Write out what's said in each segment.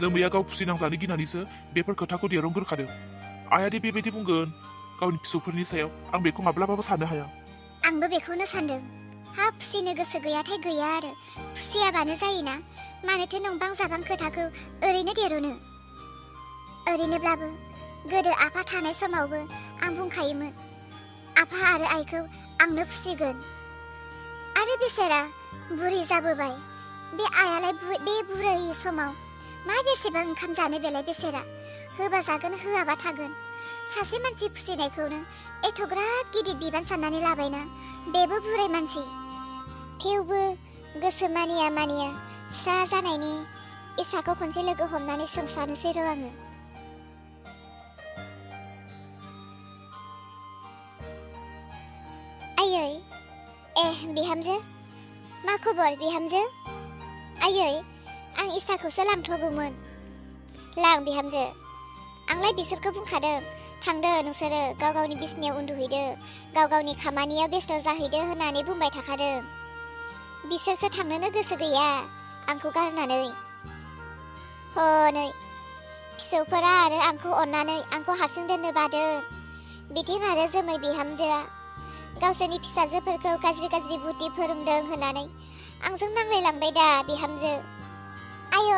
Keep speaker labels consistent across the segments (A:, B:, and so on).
A: जोमैया गाव फुसिनांजानो गिनानैसो बेफोर खोथाखौ दिरुंगोरखादों। आइयादि बेबायदि बुंगोन गावनि फिसौफोरनि सायाव आं बेखौ माब्लाबाबो साननो हाया।
B: आंबो बेखौनो सानदों। हा फुसिनो गोसो गैयाथाय गैया आरो फुसियाबानो जायोना। मानोथो नंबां जाबां खोथाखौ ओरैनो दिरुनो। ओरैनोब्लाबो गोदो आफा थानाय समावबो आं बुंखायोमोन आफा आरो आइखौ आंनो फुसिगोन। आरो बिसोरा बुरै जाबोबाय। बे आइयालाय बे बुरै समाव मा बेसेबां ओंखाम जानो बेलाय बेसेरा होबा जागोन होआबा थागोन। सासे मानसि फुसिनायखौनो एथ'ग्राब गिदिर बिबान साननानै लाबायना बेबो बुरै मानसि। थेवबो गोसो मानिया मानिया स्रा जानायनि इसाखौ खनसे लोगो हमनानै सोंस्रानोसै र' आङो। आयै बिहामजो मा खबर बिहामजो? आयै आं इसाखौसो लांथ'गौमोन। लां बिहामजो। आंलाय बिसोरखौ बुंखादों थांदो नोंसोरो गाव गावनि बिसिनायाव उन्दुहैदो गाव गावनि खामानियाव बेस्थ' जाहैदो होननानै बुंबाय थाखादों। बिसोरसो थांनोनो गोसो गैया आंखौ गारनानै। हनै फिसौफोरा आरो आंखौ अननानै आंखौ हारसिं दोननो बादों। बिथिं आरो जोमै बिहामजोआ गावसोरनि फिसाजोफोरखौ गाज्रि गाज्रि बुद्धि फोरोंदों होननानै आंजों नांलायलांबाय दा बिहामजो। आय'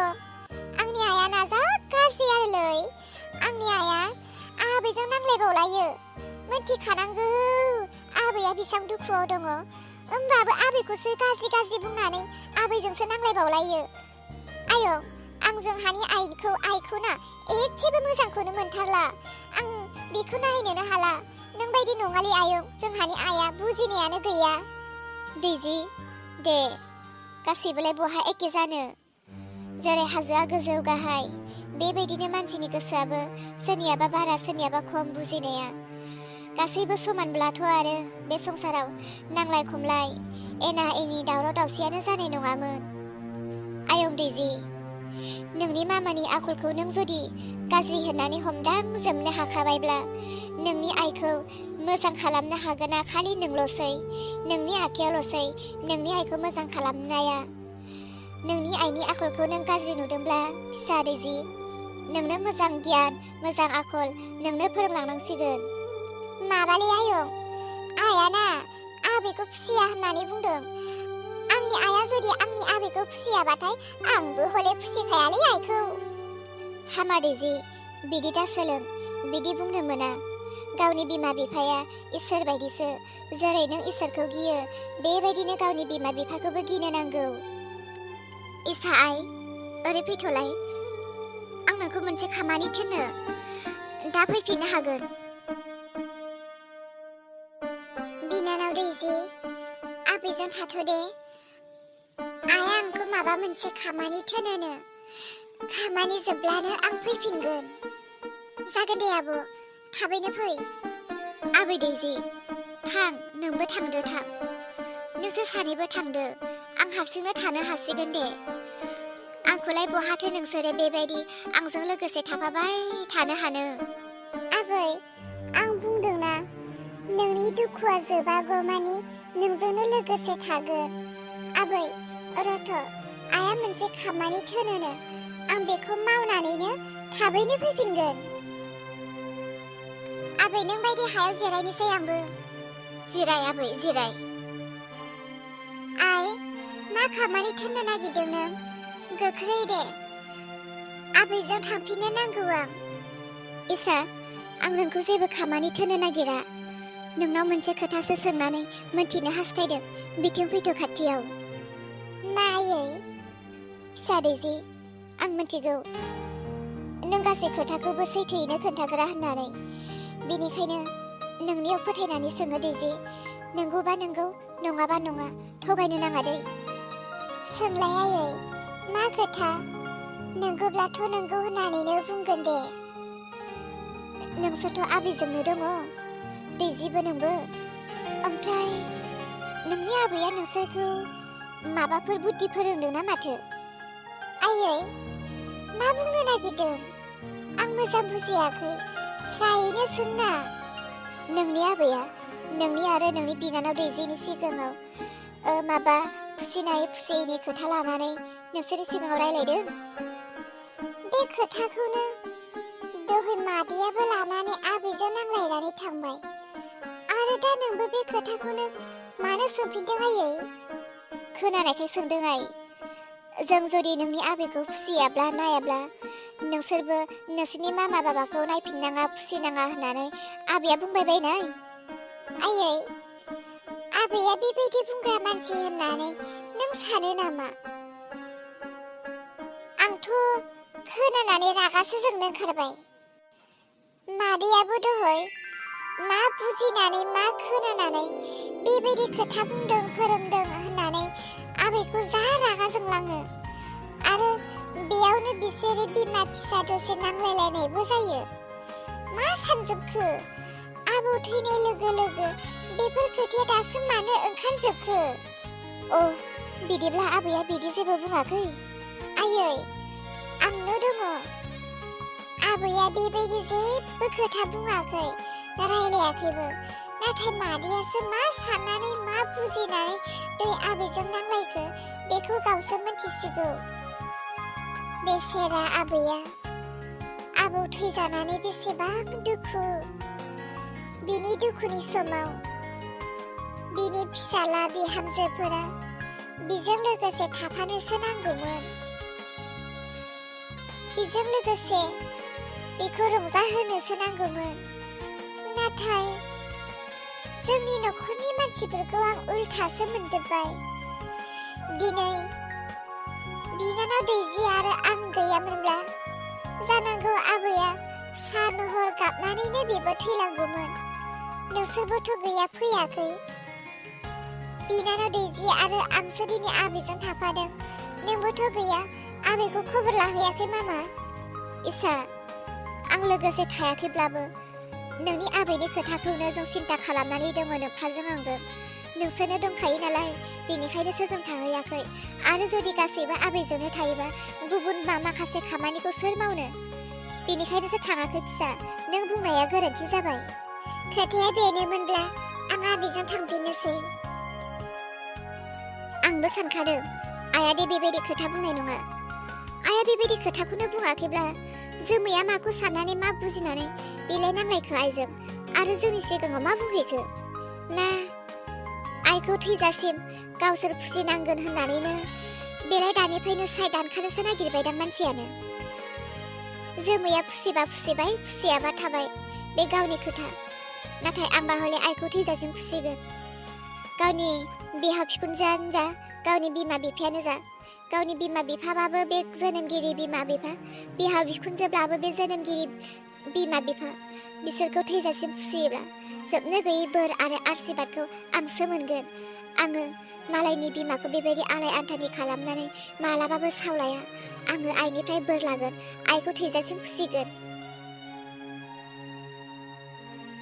B: आंनि आइया ना जा गाज्रि आरोलै। आंनि आइया आबैजों नांलायबावलायो। मिथिखानांगौ आबैया बेसेबां दुखुआव दङ होमबाबो आबैखौसो गाज्रि गाज्रि बुंनानै आबैजोंसो नांलायबावलायो। आय' आं जोंहानि आइखौ ना एसेबो मोजांखौनो मोनथारला। आं बेखौ नायनोनो हाला। नों बायदि नङालै आयं जोंहानि आइया बुजिनायानो गैया। दैजि दे गासैबोलाय बहा एखे जानो। जेरै हाजोआ गोजौ गाहाय बेबायदिनो मानसिनि गोसोआबो सोरनियाबा बारा सोरनियाबा खम बुजिनाया। गासैबो समानब्लाथ' आरो बे संसाराव नांलाय खमलाय एना एनि दावराव दावसियानो जानाय नङामोन। आयं दैजि नोंनि मामानि आखलखौ नों जुदि गाज्रि होननानै हमदांजोबनो हाखाबायब्ला नोंनि आइखौ मोजां खालामनो हागोना खालि नोंल'सै। नोंनि आखायावल'सै नोंनि आइखौ मोजां खालामनाया। नोंनि आइनि आखलखौ नों गाज्रि नुदोंब्ला फिसा दैजि नोंनो मोजां गियान मोजां आखल नोंनो फोरोंलांनांसिगोन। माबालै आयं आइया ना आबैखौ फुसिया होननानै बुंदों। आंनि आइया जुदि आंनि आबैखौ फुसियाबाथाय आंबो हले फुसिखायालै आइखौ। हामा दैजि बिदि दा सोलों बिदि बुंनो मोना। गावनि बिमा बिफाया इसोर बायदिसो। जेरै नों इसोरखौ गियो बेबायदिनो गावनि बिमा बिफाखौबो गिनो नांगौ। इसा आइ ओरै फैथ'लाय। आं नोंखौ मोनसे खामानि थिननो दा फैफिननो हागोन। बिनानाव दैजि आबैजों थाथ'दे। आइया आंखौ माबा मोनसे खामानि थिनोनो। खामानि जोबब्लानो आं फैफिनगोन। जागोन दे आब' थाबैनो फै। आबै दैजि थां नोंबो थांदो थां। नोंसोर सानैबो थांदो आं हारसिंनो थानो हासिगोन दे। आंखौलाय बहाथो नोंसोरो बेबायदि आंजों लोगोसे थाफाबाय थानो हानो। आबै आं बुंदोंना नोंनि दुखुआ जोबागौ मानि नोंजोंनो लोगोसे थागोन। आबै रथ' आइया मोनसे खामानि थिनोनो आं बेखौ मावनानैनो थाबैनो फैफिनगोन। आबै नों बायदि हायाव जिरायनोसै आंबो। जिराय आबै जिराय। आइ मा खामानि थिननो नागिरदों नों? गोख्रै दे आबैजों थांफिननो नांगौ आं। इसा आं नोंखौ जेबो खामानि थिननो नागिरा। नोंनाव मोनसे खोथासो सोंनानै मोनथिनो हास्थायदों। बिथिं फैथ' खाथियाव। मा आयै? फिसा दैजि आं मिथिगौ नों गासै खोथाखौबो सैथोयैनो खोन्थाग्रा होननानै। बेनिखायनो नोंनियाव फोथायनानै सोङो दैजि नंगौबा नंगौ नङाबा नङा थगायनो नाङा दै। सोंलाय आयै मा खोथा? नंगौब्लाथ' नंगौ होननानैनो बुंगोन दे। नोंसोरथ' आबैजोंनो दङ दैजिबो नोंबो। ओमफ्राय नोंनि आबैया नोंसोरखौ माबाफोर बुद्धि फोरोंदों ना माथो? आयै मा बुंनो नागिरदों? आं मोजां बुजियाखै स्रायैनो सोंना। नोंनि आबैया नोंनि आरो नोंनि बिनानाव दैजिनि सिगाङाव माबा फुसिनाय फुसियैनि खोथा लानानै नोंसोरनि सिगाङाव रायलायदों। बे खोथाखौनो दहाय मादैयाबो लानानै आबैजों नांलायनानै थांबाय आरो दा नोंबो बे खोथाखौनो मानो सोंफिनदों आयै? खोनानायखाय सोंदों आइ। जों जुदि नोंनि आबैखौ फुसियाब्ला नायाब्ला नोंसोरबो नोंसोरनि मामा बाबाखौ नायफिननाङा फुसिनाङा होननानै आबैया बुंबाय बायनाय। आयै, आबैया बेबायदि बुंग्रा मानसि होननानै नों सानो नामा? आंथ' खोनानानै रागासो जोंनो ओंखारबाय। मादैयाबो दहाय मा बुजिनानै मा खोनानानै बेबायदि खोथा बुंदों फोरोंदों होननानै आबैखौ जा रागा जोंलाङो आरो बेयावनो बिसोरो बिमा फिसा दसे नांलायलायनायबो जायो। मा सानजोबखो? आबौ थैनाय लोगो लोगो बेफोर खोथाया दासो मानो ओंखारजोबखो? अ, बिदिब्ला आबैया बिदि जेबो बुङाखै? आयै, आंनो दङ। आबैया बेबायदि जेबो खोथा बुङाखै, रायलायाखैबो। नाथाय मादैयासो मा साननानै मा बुजिनानै दै आबैजों नांलायखो बेखौ गावसो मिथिसिगौ। बेसेरा आबैया आबौ थैजानानै बेसेबां दुखु। बिनि दुखुनि समाव बिनि फिसाला बिहामजोफोरा बिजों लोगोसे थाफानोसो नांगौमोन। बिजों लोगोसे बेखौ रंजाहोनोसो नांगौमोन। नाथाय जोंनि न'खरनि मानसिफोरखौ आं उल्थासो मोनजोब्बाय। दिनै बिनानाव दैजि आरो आं गैयामोनब्ला जानांगौ आबैया सान हर गाबनानैनो बेबो थैलांगौमोन। नोंसोरबोथ' गैया फैयाखै। बिनानाव दैजि आरो आंसो दिनै आबैजों थाफादों। नोंबोथ' गैया आबैखौ खबर लाहैयाखै मामा। इसा, आं लोगोसे थायाखैब्लाबो नोंनि आबैनि खोथाखौनो जों सिन्था खालामनानै दङ नोंफाजों आंजों। नोंसोरनो दंखायो नालाय, बेनिखायनोसो जों थाहैयाखै। आरो जुदि गासैबो आबैजोंनो थायोबा गुबुन माखासे खामानिखौ सोर मावनो? बेनिखायनोसो थाङाखै फिसा। नों बुंनाया गोरोन्थि जाबाय। खोथाया बेनोमोनब्ला आं आबैजों थांफिननोसै। आंबो सानखादों आइया दे बेबायदि खोथा बुंनाय नङा। आइया बेबायदि खोथाखौनो बुङाखैब्ला जोमैया माखौ साननानै मा बुजिनानै बेलाय नांलायखो आइजों आरो जोंनि सिगाङाव मा बुंहैखो? ना आइखौ थैजासिम गावसोर फुजिनांगोन होननानैनो बेलाय दानिफ्रायनो साइ दानखानोसो नागिरबायदां मानसियानो। जोमैया फुसिबा फुसिबाय, फुसियाबा थाबाय, बे गावनि खोथा। नाथाय आंबा हले आइखौ थैजासिम फुसिगोन। गावनि बिहाव बिखुनजोआनो जा, गावनि बिमा बिफायानो जा, गावनि बिमा बिफाबाबो बे जोनोमगिरि बिमा बिफा, बिहाव बिखुनजोब्लाबो बे जोनोमगिरि बिमा बिफा, बिसोरखौ थैजासिम फुसियोब्ला जोबनो गैयै बोर आरो आशीर्बादखौ आंसो मोनगोन। आङो मालायनि बिमाखौ बेबायदि आलाय आन्थानि खालामनानै मालाबाबो सावलाया। आङो आइनिफ्राय बोर लागोन, आइखौ थैजासिम फुसिगोन।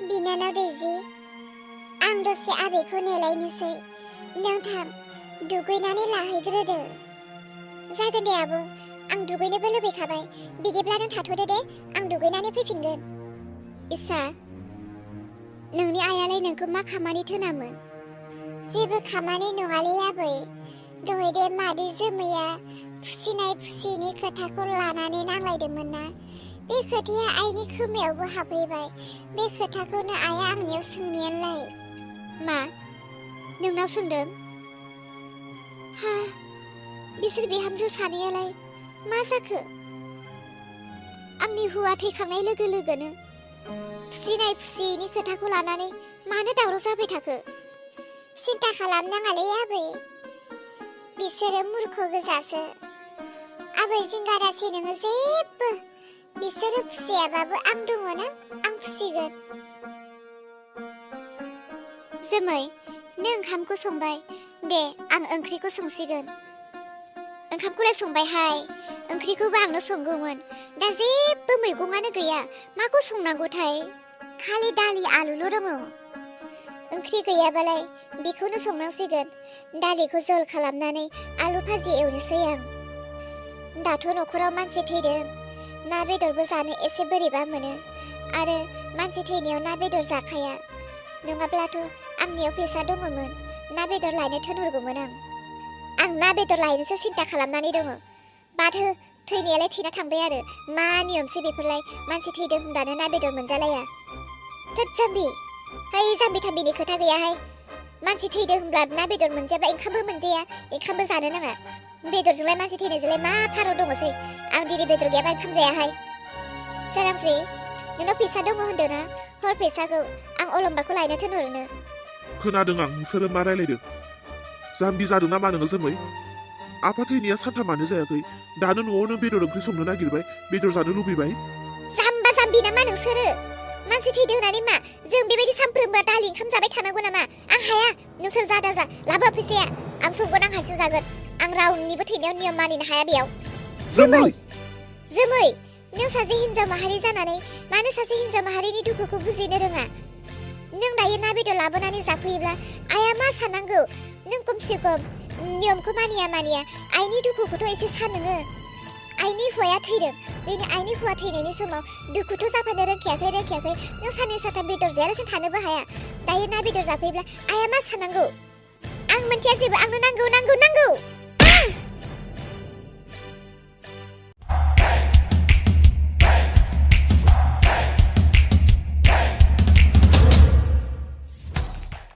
B: बिनानाव दैजि, आं दसे आबैखौ नेलायनोसै। नों थां, दुगैनानै लाहैग्रोदो। जागोन दे आब', आं दुगैनोबो लुबैखाबाय। बिदिब्ला नों थाथ'दो दे, आं दुगैनानै फैफिनगोन। इसा, नोंनि आइयालाय नोंखौ मा खामानि थोनामोन? जेबो खामानि नङालै आबै। दहाय दे मादै जोमैया फुसिनाय फुसियैनि खोथाखौ लानानै नांलायदोंमोन ना, बे खोथाया आइनि खोमायावबो हाबहैबाय। बे खोथाखौनो आइया आंनियाव सोंनायालाय। मा? नोंनाव सोंदों? हा, बिसोर बिहामजो सानैयालाय मा जाखो? आंनि हौवा थैखांनाय लोगो लोगोनो फुसिनाय फुसियैनि खोथाखौ लानानै मानो दावराव जाबाय थाखो? सिन्था खालामनाङालै आबै, बिसोरो मूर्ख गोजासो। आबै जिंगा दासि नोङो जेबो। बिसोरो फुसियाबाबो आं दङ ना, आं फुसिगोन। जोमै, नों ओंखामखौ संबाय, दे आं ओंख्रिखौ संसिगोन। ओंखामखौलाय संबायहाय, ओंख्रिखौबो आंनो संगौमोन। दा जेबो मैगङानो गैया, माखौ संनांगौथाय? खालि दालि आलुल' दङ। ओंख्रि गैयाबालाय बेखौनो संनांसिगोन। दालिखौ जल खालामनानै आलु भाजि एवनोसै आं। दाथ' न'खराव मानसि थैदों, ना बेदरबो जानो एसे बोरैबा मोनो। आरो मानसि थैनायाव ना बेदर जाखाया। नङाब्लाथ' आंनियाव फैसा दङमोन, ना बेदर लायनो थिनहरगौमोन आं। आं ना बेदर लायनोसो सिन्था खालामनानै दङ। बाद हो, थैनायालाय थैना थांबाय आरो मा नियमसै बेफोरलाय मानसि थैदों होनबानो ना बेदर मोनजालाया थोद जाम्बि है जाम्बि थाम्बिनि खोथा गैयाहाय मानसि थैदों होनब्ला ना बेदर मोनजाबा ओंखामबो मोनजाया ओंखामबो जानो नाङा बेदरजोंलाय मानसि थैनायजोंलाय मा फाराग दङसै आं दिनै बेदर गैयाबा ओंखाम जायाहाय सोरांस्रि नोंनाव फैसा दङ होनदों ना हर फैसाखौ आं अलंबारखौ लायनो थिनहरनो
A: खोनादों आं नोंसोरो मा रायलायदों जाम्बि जादों नामा नोङो जोमै आफा थैनाया सानथामानो जायाखै दानो न'आवनो बेदर ओंख्रि संनो नागिरबाय बेदर जानो लुबैबाय
B: जाम्बा जाम्बि नामा नोंसोरो मानसि थैदों होननानै मा जों बेबायदि सानफ्रोमबो दालि ओंखाम जाबाय थानांगौ नामा आं हाया नोंसोर जा दाजा लाबो फैसाया आं संगोन आं हारसिं जागोन आं रावनिबो थैनायाव नियम मानिनो हाया बेयाव जोमै नों सासे हिन्जाव माहारि जानानै मानो सासे हिन्जाव माहारिनि दुखुखौ बुजिनो रोङा नों दायो ना बेदर लाबोनानै जाफैयोब्ला आइया मा साननांगौ नों खमसे खम नियमखौ मानिया आइनि दुखुखौथ' एसे सान नोङो आइनि हौवाया थैदों दिनै आइनि हौवा थैनायनि समाव दुखुथ' जाफानो रोंखायाखै नों साननै सानथाम बेदर जायालासे थानोबो हाया दायो ना बेदर जाफैयोब्ला आइया मा साननांगौ आं मोनथिया जेबो आंनो नांगौ